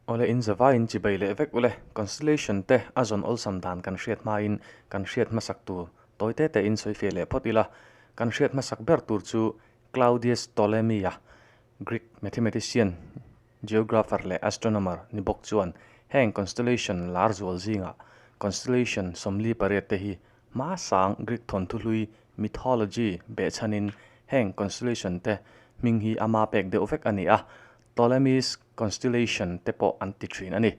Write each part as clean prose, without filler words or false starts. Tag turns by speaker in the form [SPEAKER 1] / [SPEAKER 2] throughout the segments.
[SPEAKER 1] Awle in zavaiin chibai leh vek ule, Constellation te a zawn awlsam dan kan hriat hmain kan hriat hmasak tur tawi te te in sawi fiah leh phawt ila, kan hriat hmasak ber tur chu Claudius Ptolemy-a, Greek mathematician, geographer leh astronomer ni bawk chuan heng constellation lar zual zingah constellation 48 te hi hmasang Greek thawnthu hlui mythology behchhanin heng constellation te hming hi ama pek deuh vek a ni a, Ptolemy's constellation te pawh an ti thin a ni.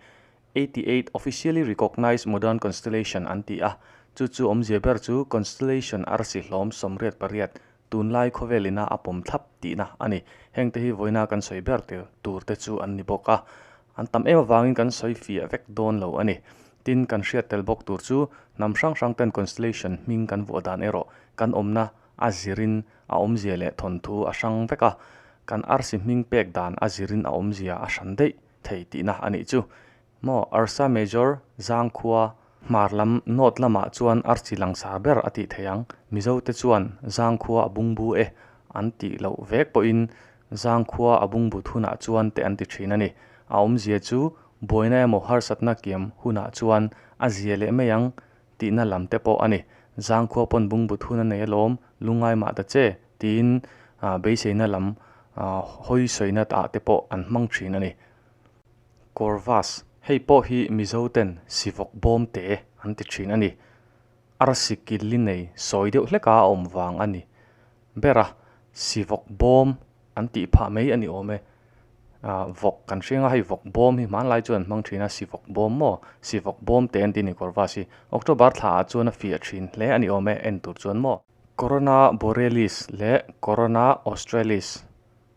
[SPEAKER 1] 88 officially recognised modern constellation an ti a, chu chu awmzia ber chu constellation arsi hlawm 88 tunlai khawvel ina a pawm thlap tihna a ni. Hengte hi vawiina kan sawi ber tur te chu an ni bawk a, an tam em avangin kan sawi fiah vek dawn lo a ni. Tin, kan hriat tel bawk tur chu hnam hrang hrang ten constellation hming kan vuah dan erawh kan awmna a zirin a awmzia leh thawnthu a hrang vek a, kan arsi hming pek dan a zirin a awmzia a hran daih thei tihna a nih chu. Maw Ursa Major, Zangkhua, hmar lam North lamah chuan arsi langsar ber a tih theih ang. Mizo te chuan Zangkhua a bungbu e an tih loh vek pawhin Zangkhua a bungbut hunah chuan te an ti thin a ni. A awmzia chu buaina emaw harsatna kiam hunah chuan a zia leh mai ang tihna lam te pawh a ni. Zangkhua pawn bungbut hun a nei alawm, lungngai mah ta che, tiin beiseina lam hawi sawina ah te pawh an hmang thin a ni. Corvus, hei pawh hi Mizo ten sivawk bawm te an ti thin a ni. Arsi killi nei sawi deuh hleka a awm vang a ni ber a, sivawk bawm an tih phah mai a ni awm e. Vawk kan hriang a, hei vawk bawm hi hmanlai chuan an hmang thin a, sivawk bawm maw? Sivawk bawm te an ti a ni Corvus hi. October thla ah chuan a fiah thin hle a ni awm e, en tur chuan maw? Corona Borealis leh Corona Australis.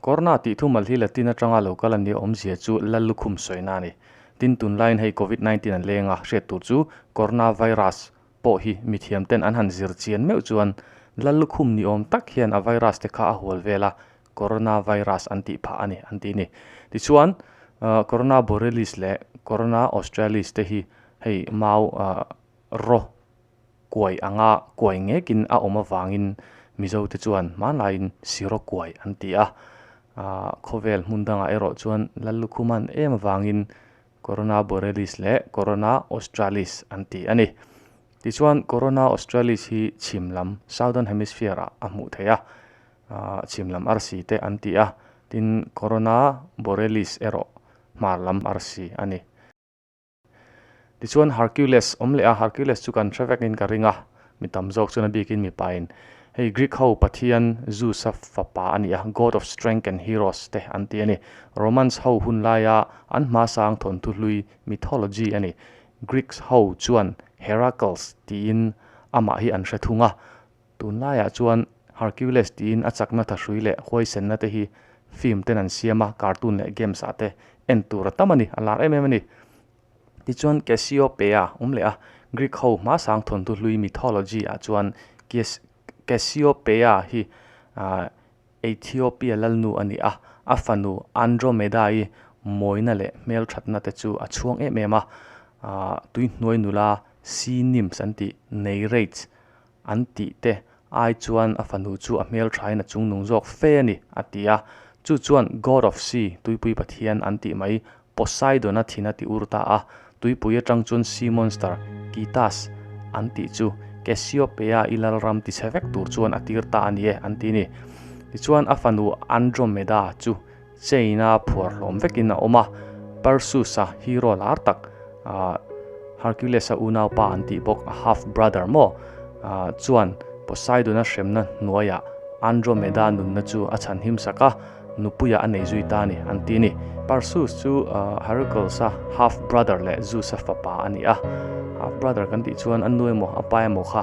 [SPEAKER 1] Corona tih thumal hi Latin atanga lo kal a nia awmzia chu lal lukhum sawina a ni. Tin, tunlaiin hei Covid 19 an leng a, hriat tur chu Corona virus pawh hi mithiam ten an han zir chian meuh chuan lal lukhum ni awm tak hian a virus te kha a hual vel a, Corona virus an tih phah a ni an ti a ni. Tichuan, Corona Borealis leh Corona Australis te hi hei mau raw kuai anga kuai ngekin a awm avangin Mizo te chuan hmanlaiin siraw kuai an ti a. Khawvel hmun dangah erawh chuan lal lukhum an em avangin Corona Borealis leh Corona Australis an ti a ni. Tichuan Corona Australis hi chhim lam, Southern Hemisphere, ah a hmuh theih a, chhim lam arsi te an ti a, tin Corona Borealis erawh hmar lam arsi a ni. Tichuan Hercules awm leh a, Hercules chu kan hre vekin ka ring a, mi tam zawk chuan a bikin mipain hei Greek ho pathian Zeus-a fapa a ni a, God of Strength and Heroes te an ti a ni. Romans ho hun laia an hmasang thawnthu hlui mythology a ni. Greeks ho chuan Heracles tiin amah hi an hre thung a, tunlaiah chuan Hercules tiin a chakna thahrui leh huaisenna te hi film ten an siam a, cartoon leh games ah te en tur a tam a ni, a lar em em a ni. Tichuan Cassiopeia awm leh a, Greek ho hmasang thawnthu hlui mythology ah chuan Cassiopeia hi Ethiopia lalnu a ni a, a fanu Andromeda-i mawina leh hmelthatna te chu a chhuang em em a, tuihnuai nula sea nymphs an tih Nereids an tih te ai chuan a fanu chu a hmelthain a chungnung zawk fe a ni, a ti a. Chu chuan God of Sea, Tuipui Pathian an tih mai, Poseidon-a thin a ti ur ta a. Tuipui atang chuan Sea Monster, Ketas, an tih chu Cassiopeia-i lalram tichhe vek tur chuan a tir ta a ni e, an ti a ni. Tichuan a fanu Andromeda chu chain-a phuar hlawm vekin a awm a, Perseus-a hero lar tak, Hercules-a unaupa an tih bawk, a half brother maw, chuan Poseidon-a hremna hnuaiah Andromeda nunna chu a chhanhim sak a, nupuiah a nei zui ta a ni, an ti a ni. Perseus chu Heracles-a half brother leh Zeus-a fapa a ni a, half brother kan tih chuan a nu emaw a pa emaw kha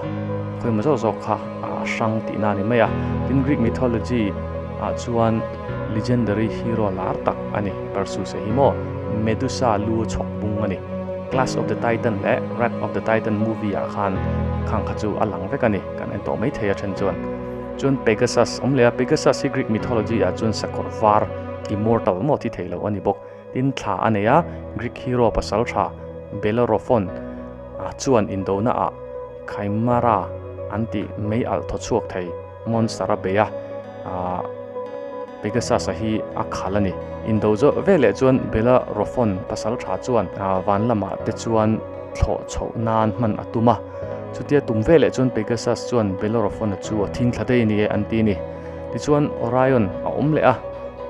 [SPEAKER 1] khawi emaw zawk zawk kha a hrang tihna a ni mai a. Tin, Greek mythology ah chuan legendary hero lar tak a ni, Perseus-a hi maw Medusa lu chhawk bung a ni. Clash of the Titan leh Wrath of the Titan movie ah khan khang kha chu a lang vek a ni, kan en tawh maithei a then chuan. Chuan Pegasus awm leh a, Pegasus hi Greek mythology ah chuan sakawr var, immortal maw thi thei lo a ni bawk. Tin thla a nei a, Greek hero pasal tha Bellerophon chuan indona ah Chimera an tih mei alh thaw chhuak thei monster a bei a. Pegasus-a hi a khal a ni. Indo zawh veleh chuan Bellerophon pasal tha chuan van lamah te chuan thlawh chhoh nan hman a tum a. Chutia tum veleh chuan Pegasus chuan Bellerophon-a chu a thing thla daih a ni e an ti a ni. Tichuan Orion a awm leh a.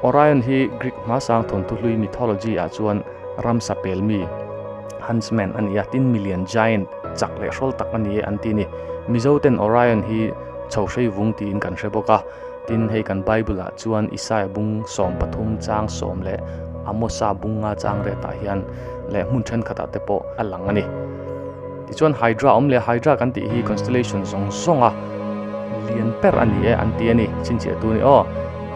[SPEAKER 1] Orion hi Greek hmasang thawnthu hlui mythology ah chuan ramsa pel mi, huntsman, a ni a, tin milian, giant, chak leh hrawl tak a ni e an ti a ni. Mizo ten Orion hi chho hrei vung tiin kan hre bawk a. Tin, hei kan Bible ah chuan Isaia bung 13 chang 10 leh Amosa bunga chang retah hian leh hmun thenkhatah te pawh a lang a ni. Tichuan Hydra awm leh Hydra kan tih hi constellation zawng zawnga lian ber a ni e an ti a ni. Chhinchhiah tu ni aw.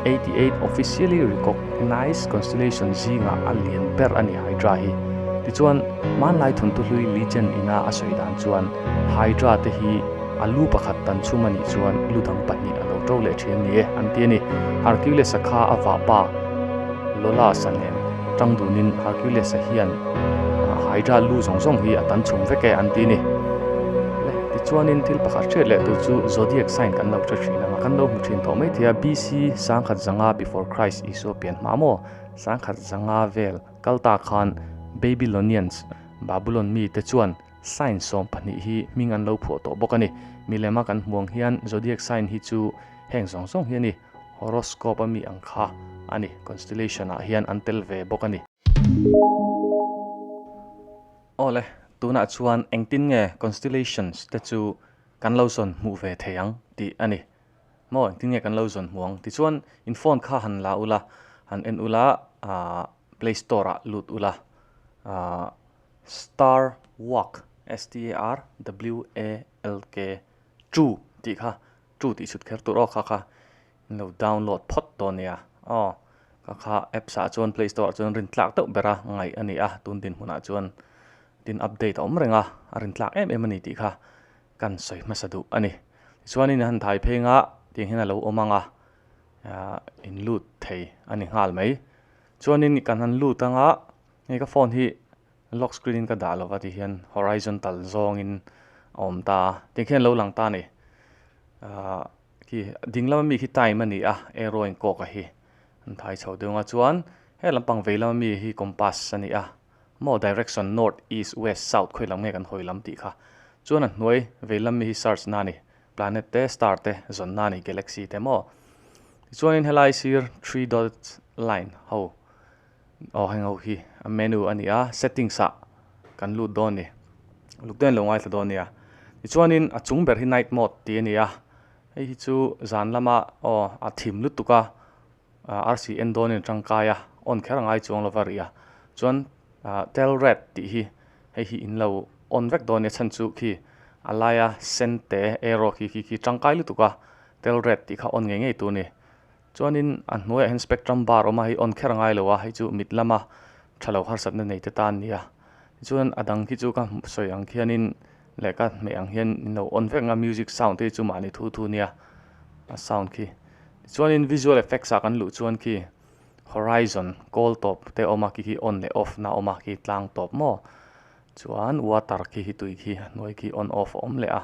[SPEAKER 1] 88 officially recognized constellation zingah a lian ber a ni Hydra hi. Tichuan hmanlai thawnthu hlui legend ina a sawi dan chuan Hydra te hi A lu pakhat tan chhum a nih chuan lu dang pahnih a lo to leh thin a ni e, an ti a ni. Hercules-a kha a vahpa Lolas-a nen tang dunin Hercules-a hian Hydra lu zawng zawng hi a tan chhum vek e, an ti a ni. Le, tichuanin thil pakhat hriat leh tur chu Zodiac sign kan lo hre thin ang a, kan lo hmu thin tawh mai thei a, BC 1005 before Christ Isua pian hma maw? 1005 vel kal ta khan Babylonians, Babulon mite chuan Sign 12 hi hming an lo phuah tawh bawk a ni. Milema kan hmuang hian zodiac sign hi chu heng zawng zawng hi a ni. Horoscope a mi ang kha a ni. Constellation ah hian an tel ve bawk a ni. Awle, tunah chuan engtin nge constellations te chu kan lo zawn hmuh ve thei ang tih a ni. Maw, engtin nge kan lo zawn hmuh ang? Tichuan, in phone kha han la ula, han en ula, ah play store ah lut ula, ah Star Walk, S-T-A-R-W-A-L-K, True tih kha, True tih chhut kher tur aw kha kha in lo download phawt dawn nia aw. Kha kha apps ah chuan play store ah chuan rin tlak deuh ber a ngaih a ni a, tun dinhmunah chuan tin update a awm reng a, a rin tlak em em a ni tih kha kan sawi hmasa duh a ni. Tichuanin han thai phei nga tiang hian a lo awm ang a, in lut thei a ni nghal mai. Chuanin kan han lut ang a, Hei ka phone hi lock screen in ka dah lova ti hian horizontal zawngin a awm ta a tiang khian lo lang ta a ni ahh khi ding lama mi khi time a ni a arrow in kawk a hi an thai chho deuh ang a chuan he lampang vei lama mi hi compass a ni a maw direction north east west south khawi lam nge kan hawi lam tih kha chuan a hnuai vei lam mi hi search na a ni planet te star te zawn na a ni galaxy te maw tichuanin helai sir three dot line ho. Aw heng ho hi a menu a ni a settings ah kan lut dawn a ni uluk deuhin lo ngaithla dawn a nia tichuanin a chung ber hi night mode tih a ni a hei hi chu zan lama aw a thim lutuk a arsi en dawnin a tangkai a on kher a ngai chuang lova rih a chuan ah tel red tih hi hei hi in lo on vek dawn a nia chhan chu khi a laia sen te arrow khi khi khi tangkai lutuk a tel red tih kha on ngei ngei tur a ni. Chuanin a hnuaiah hian spectrum bar awm a, hei on kher a ngai lo a, hei chu mit lama tha lo harsatna nei te tan nia. Tichuan a dang khi chu ka sawi ang khianin leh ka hmeh ang hian in lo on vek ang a, music sound te hi chu mahni thu thu nia a sound khi. Tichuanin visual effects ah kan luh chuan khi horizon kawl tawp te awm a, khi khi on leh off na awm a, khi tlang tawp maw. Chuan water khi hi tui khi a hnuai khi on off a awm leh a.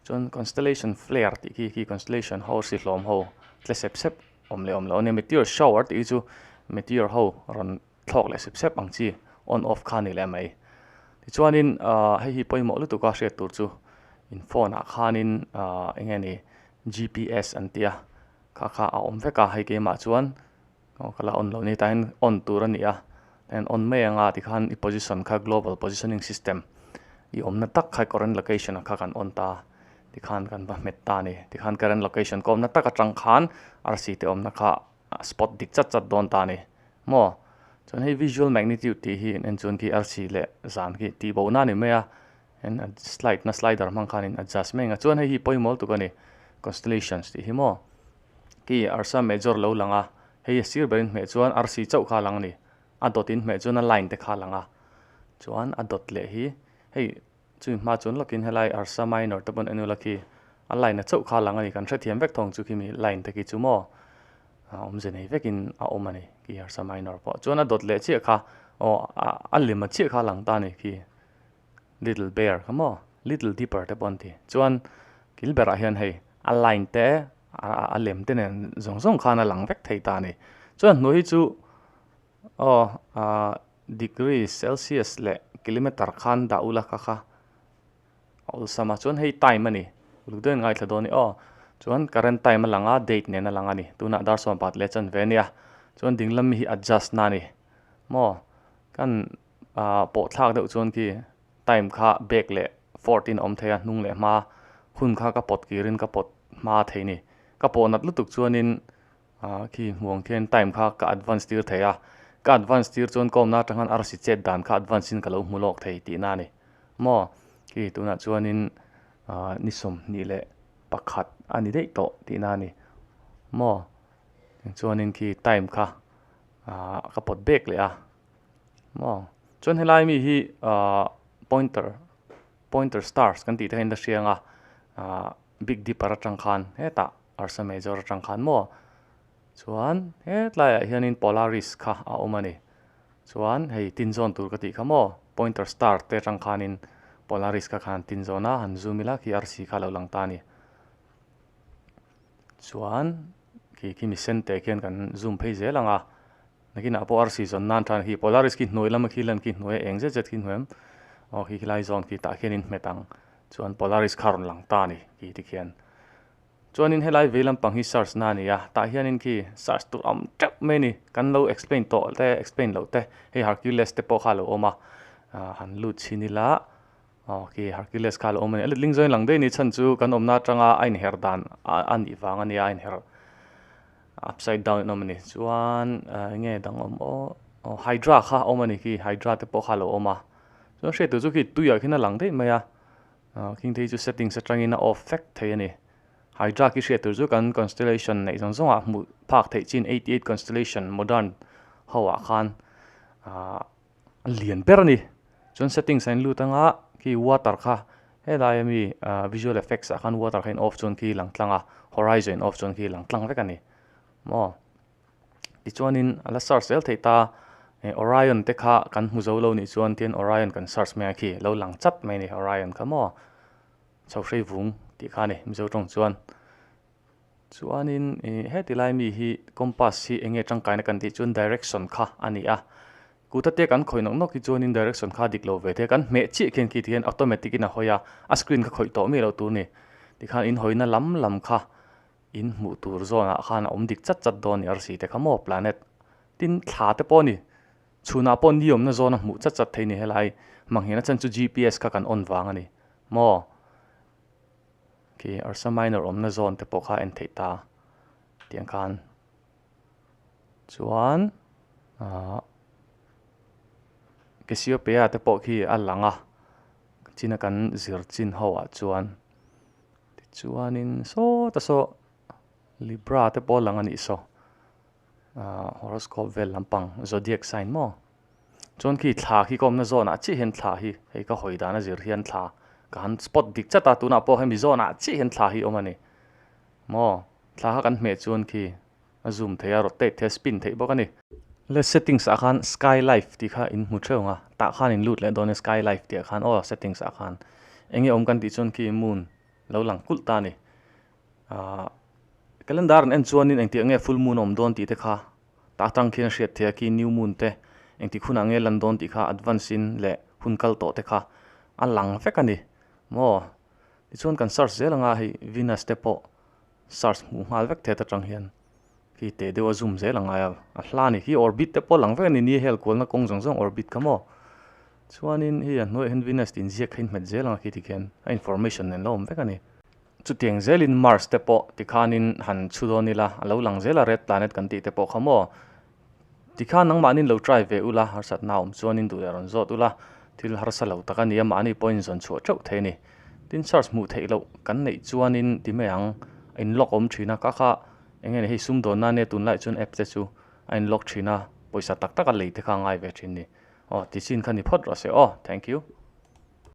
[SPEAKER 1] Chuan constellation flare tih khi khi constellation ho si hlawm ho tle sep sep awm leh awm loh a nia meteor shower tih hi chu meteor ho rawn thlawk leh sep sep ang chi on off kha a ni leh mai. Tichuanin ahh hei hi pawimawh lutuk a hriat tur chu in phone ah khanin ahh eng nge ni G_P_S an tih a kha kha a awm vek a hei keimah chuan aw ka la on lo ni tah hian on tur a ni a hian on mai anga tikhan i position kha global positioning system i awmna tak kha current location ah kha kan on ta tikhan kan va hmet ta a ni tikhan current location ka awmna tak atang khan arsi te awmna kha a spot dik chat chat dawn ta a ni maw chuan hei visual magnitude tih hi en chuan khi arsi leh zan khi tih bo na a ni mai a hian slide na slider hmang khanin adjust mai ang a chuan hei hi pawimawh lutuk a ni constellations tih hi maw. Khi arsa major lo lang a, hei a sir berin hmeh chuan arsi chauh kha a lang a ni. A dawt in hmeh chuan a line te kha a lang a, chuan a dawt leh hi hei chumi hma chuan lawkin helai arsa minor te pawn en ula khi a line a chauh kha a lang a ni. Kan hrethiam vek thawng chu khimi line te khi chu maw awmze nei vekin a awm a ni khi arsa minor pawh. Chuan a dawt leh chiah kha aw a lem a chiah kha a lang ta a ni khi. Little Bear kha maw? Little Dipper te pawh an ti. Chuan kil berah hian hei a line te A lem te nen zawng zawng khan a lang vek thei ta a ni. Chuan hnuai hi chu aw degree celsius leh kilometer khan dah ula kha kha a awlsam a. Chuan hei time a ni. Uluk deuhin ngaithla dawn i aw. Chuan current time a lang a, date nen a lang a ni. Tunah dar sawm pat leh chanve a nia. Chuan ding lam hi adjust na a ni. Maw kan pawh thlak deuh chuan khi time kha back leh forth in a awm thei a, hnung leh hma hun kha ka pawt kirin ka pawt hma thei ni. Ka pawh nat lutuk chuanin khi hmuang khian time kha ka advance tir thei a, ka advance tir chuan ka awmna atang khan arsi chet dan kha advance in ka lo hmu lawk thei tihna a ni. Maw khi tunah chuanin ni sawmhnih leh pakhat a ni daih tawh tihna a ni. Maw chuanin khi time kha ka pawt bek leh a. Maw chuan helai mi hi ahh pointer pointer stars kan tih te hian la hriang a ahh big dipper atang khan hetah arsa major atang khan maw chuan hetlaiah hianin polaris kha a awm a ni chuan hei tin zawn tur ka tih kha maw pointer star te atang khanin polaris kha khan tin zawn a han zoom ila khi arsi kha a lo lang ta a ni chuan khi khi mi sen te khian kan zoom phei zel ang a. Nakinah pawh arsi zawn nan tan khi Polaris khi hnuai lama khi lan khi hnuai a eng zet zet khi hnuai aw khi khilai zawn khi tah khian in hmet ang chuan Polaris kha rawn lang ta a ni khi tikhian chuanin helai vei lampang hi search na a ni a tah hianin khi search tur awm teuh mai a ni kan lo explain tawh te explain loh te hei Hercules te pawh kha a lo awm a ah han lut chhin ila aw khi Hercules kha a lo awm a ni a letling zawng in lang daih a ni chhan chu kan awmna atanga a inher dan a nih vang a nia a inher. Upside down in awm a ni chuan eng nge dang awm aw aw hydra kha a awm a ni khi hydra te pawh kha a lo awm a chuan hriat tur chu khi tuiah khian a lang daih mai a ah khing te hi chu settings atangin a off vek thei a ni hydra khi hriat tur chu kan constellation neih zawng zawng ah hmuh phak theih chin 88 constellation modern ho ah khan ah a lian ber a ni chuan settings ah in lut anga khi water kha helai ami ah visual effects ah khan water kha in off chuan khi lang tlang a horizon in off chuan khi lang tlang vek a ni maw tichuanin a la search zel theih ta eh orion te kha kan hmu zo lo nih chuan tin orion kan search mai a khi lo lang chat mai a ni orion kha maw chho hrei vung tih kha a ni mizo tawng chuan. Chuanin ih heti lai mi hi compass hi eng nge tangkaina kan tih chuan direction kha a ni a, kuta te kan khawih nawk nawk hi chuanin direction kha a dik lo ve thei a, kan hmeh chiah khian khi tihian automatic in a hawi a, a screen kha khawih tawh miah loh tur a ni. Tikhan in hawina lam lam kha in hmuh tur zawnah khan a awm dik chat chat dawn a ni arsi te kha maw planet tin thla te pawh a ni, chhunah pawh ni awmna zawn a hmuh chat chat thei a ni helai hmanghian a chhan chu GPS kha kan on vang a ni maw. Khi Ursa Minor awmna zawn te pawh kha a en theih ta tiang khan chuan ahh Cassiopeia te pawh khi a lang a china kan zir chin ho ah chuan tichuanin sawta saw Libra te pawh a lang a nih saw ahh horoscope vel lampang zodiac sign maw. Chuan khi thla khi ka awmna zawnah chiah hian thla hi hei ka hawi dan a zir hian thla ka han spot dik chat a tunah pawh hemi zawnah chiah hian thla hi a awm a ni maw thla kha kan hmeh chuan khi a zoom thei a rotate thei a spin theih bawk a ni. Le settings ah khan sky life tih kha in hmu theuh ang a tah khan in lut leh dawn e sky life tih ah khan aw settings ah khan eng nge awm kan tih chuan khi moon lo lang kulh ta a ni ahh calendar an en chuanin engtiang nge full moon a awm dawn tih te kha Tah atang khian a hriat theih a khi new moon te engtik hunah nge lan dawn tih kha advance in leh hun kal tawh te kha a lang vek a ni maw. Tichuan kan search zel anga hei Venus te pawh search hmuh nghal vek theih atang hian khi teh deuh a zoom zel angai a a hla a ni khi orbit te pawh a lang vek a ni ni hel kualna kawng zawng zawng orbit kha maw. Chuanin hei a hnuaiah hian Venus tih inziak kha inhmet zel anga khi tikhian a information nen la awm vek a ni. Chutiang zelin Mars te pawh tikhanin han chhu dawn ila, a lo lang zel a red planet kan tih te pawh kha maw? Tikhan nangmahnin lo try ve ula, harsatna a awm chuanin duh leh rawn zawt ula, thil harsa lo tak a ni a, mahni pawhin zawn chhuah teuh thei a ni. Tin search hmuh theih loh kan neih chuanin ti mai ang, a in lock awm thin a, ka kha eng nge ni hei sumdawnna ania tunlaiah chuan app te chu a in lock thin a, pawisa tak tak a lei te kha a ngai ve thin ni. Aw ti chin kha ni phawt rawh se aw, thank you.